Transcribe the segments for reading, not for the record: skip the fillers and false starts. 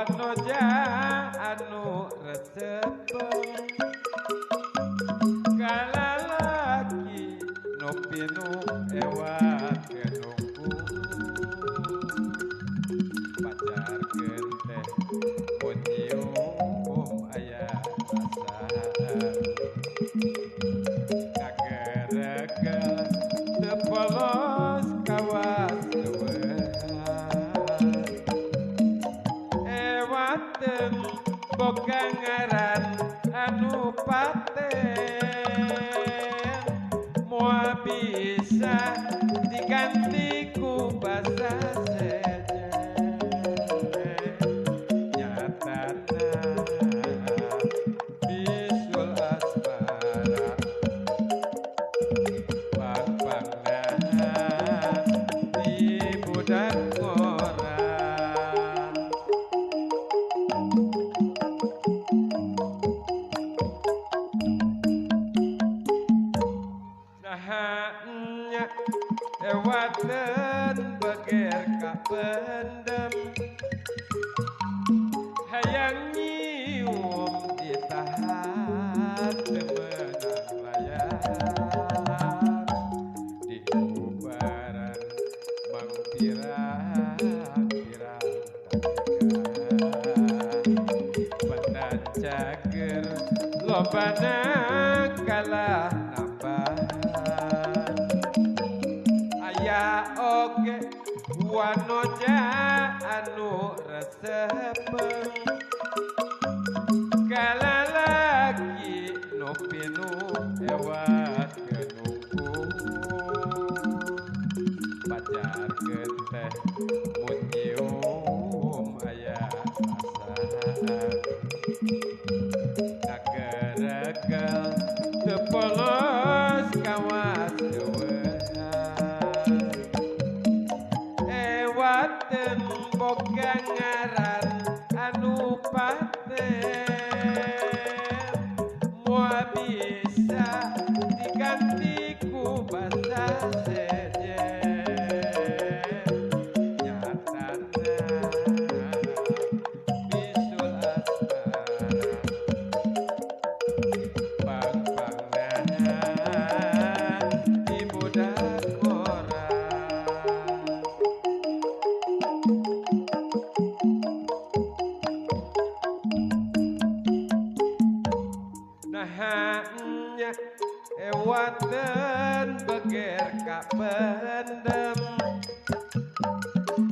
Wanoja anu resepeun kalalaki nu pinuh ewakeun hungkul pacarkeun teh mun nyium aya rasaan kageregel teu polos kawas leuwehan ewateun boga ngaran anu paten moal bisa diganti ku basa sejen nyatana bisul asmara pang-pangna di budak ngora. Nya ewateun beger kapendem hayang nyium ditahan teu meunang layar di ubaran mangpirang-pirang tarekan pendan cager lobana kalah nambah aya oge wanoja anu resepeun kalalaki nu pinuh ewakeun hungkul pacarkeun teh mun nyium aya rasaan kageregel teu polos kawas leuwehan ewateun boga ngaran anu paten moal bisa diganti ku basa sejen nyatana bisul asmara pang-pangna di budak ngora. Naha nya ewateun beger kapendem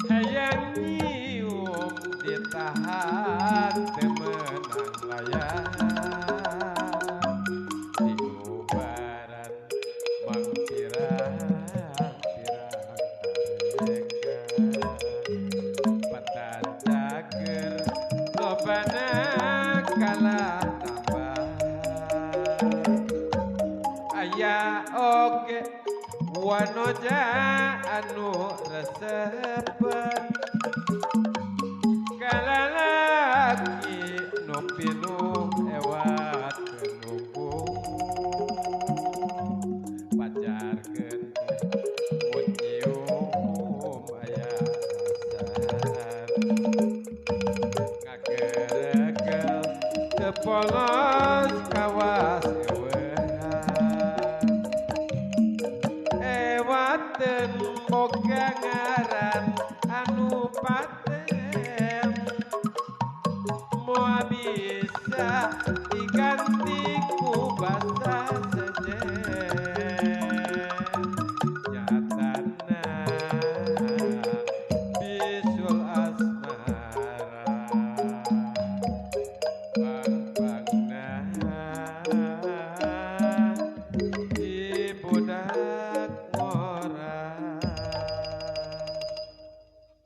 hayang nyium ditahan teu meunang layar di ubaran mangpirang-pirang tarekan petan cager lobana kalah nambah aya oge wanoja anu resepeun kalalaki nu pinuh ewakeun hungkul pacarkeun teh mun nyium aya rasaan kageregel teu polos kawas leuwehan ewateun boga ngaran anu paten moal bisa diganti